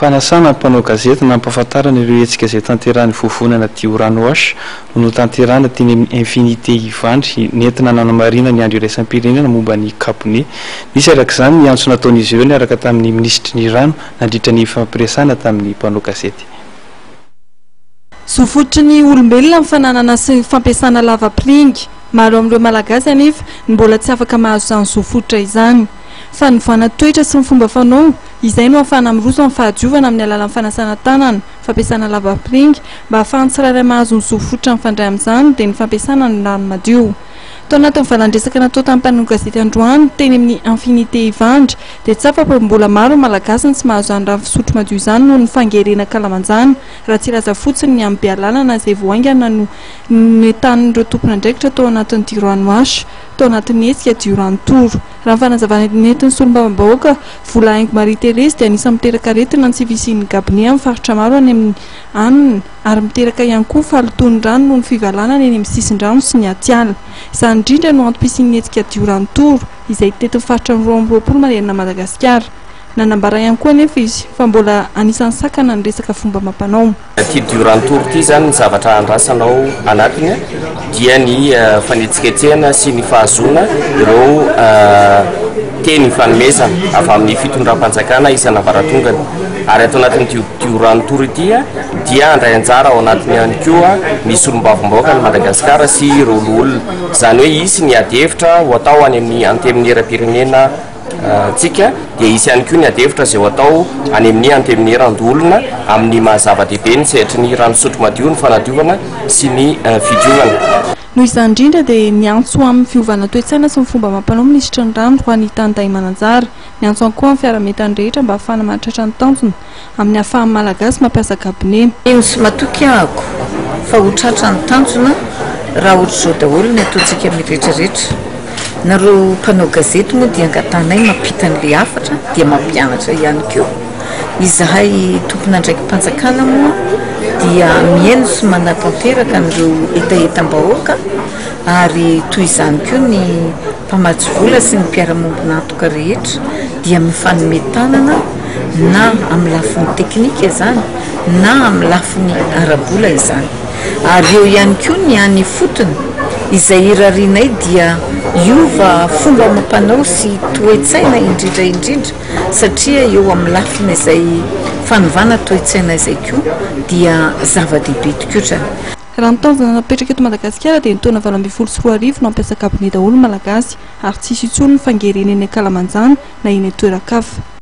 Fanasana ny mpanao gazety nampahafantarana ireo hetsika izay tanterahin'ny vovonana Diorano Wash no notanterahina teny amin'ny Infinité Ivandry nentina nanamarihana ny andro iraisam-pirenena momba ny kabone. Nisy araka izany ny antso nataon'izy ireo niaraka tamin'ny minisitry ny rano nandritra ny fifampiresahana tamin'ny mpanao gazety. Zo fototry ny olombelona ny fananana sy fampiasana lavapiringa. Maro amin'ireo Malagasy anefa no mbola tsy afaka mahazo izany zo fototra izany. Fanovana toetra sy ny fomba fanao, izay no ahafahana miroso amin'ny fahadiovana amin'ny alalan'ny fanasana tanana, fampiasana lavapiringa, mba ahafahan'ny tsirairay mahazo ny zo fototra mifandray amin'izany dia ny fampiasana ny rano madio. Tao anatin'ny valan-dresaka natao tamin'ny mpanao gazety androany, teny amin'ny Infinité Ivandry, dia tsapa fa mbola maro ny Malagasy no tsy mahazo izany rano fisotro madio izany noho ny fangerena ankalamanjana, raha tsy hilaza fotsiny ny amin'ny Bealanana izay vao haingana no nentanin'ireo tompon'andraikitra tao anatin'ny Diorano Wash, tao anatin'ny hetsika Diorano Tour. Raha ny fanazavana nentin'ny solombavambahoaka Volahaingo Marie Therese dia anisan'ny miteraka aretina ny tsy fisian'ny gabone amin'ny faritra maro any amin'ny any ary miteraka ihany koa fahalotoan'ny rano noho ny fivalanana eny amin'ny sisin-drano sy ny atiala. Izany indrindra no antom-pisian'ny hetsika Diorano Tour izay hitety ny faritra 22 manerana an'i Madagasikara. Nanambara ihany koa anefa izy fa mbola anisan'ny sakana ny resaka fomba amam-panao. Ity Durand Tour ity izany ny zavatra andrasana ao anatiny dia ny fanetsiketsehana sy ny fahazoana ireo teny ifanomezana avy amin'ny fitondram-panjakana isan'ambaratongany. Ary ato anatin'ity Durand Tour ity dia handray anjara ao anatiny ihany koa ny solombavambahoakan'i Madagasikara sy ireo loholona. Izany hoe hisy ny adihevitra ho atao any amin'ny Antenimierampirenena Tsika dia hisy ihany koa ny adihevitra izay ho atao any amin'ny Antenimierandoholona amin'ny maha zava-dehibe ny sehatry ny rano fisotro madio, ny fanadiovana sy ny fidiovana. Noho izany indrindra dia niantso amin'ny fiovana toe-tsaina sy ny fomba amam-panao minisitry ny rano Juanita Ndahimananjara. Niantso ihany koa amin'ny fiaraha-mientan'ny rehetra mba hahafahana mahatratra ny tanjona amin'ny hahafahan'ny Malagasy mampiasa gabone. Mino sy matoky ahako fa ho tratra ny tanjona raha ohatr'izao daholo ny ataontsika miretraretra. Nareo mpanao gazety moa dia angatahanay mampita an'ilay hafatra dia mampianatra ihany koa. Izahay tompon'andraiki-panjakana moa dia mihaino sy manatanteraka an'ireo hetahetam-bahoaka ary toy izany koa ny mpamatsy vola sy ny mpiara-mombon'antoka rehetra dia mifanome tanana na amin'ny lafiny teknika izany na amin'ny lafiny ara-bola izany. Ary eo ihany koa ny any ifotony izay irarianay dia hiova fomba amam-panao sy toe-tsaina indrindra indrindra satria eo amin'ny lafiny izay fanovana toe-tsaina izay koa dia zava-dehibe tokotrany. Raha ny tanjona napetraka eto Madagasikara dia ny taona 2018 no hampiasa kabone daholo ny Malagasy ary tsy hisy intsony ny fangerena eny ankalamanjana na eny an-toeran-kafa.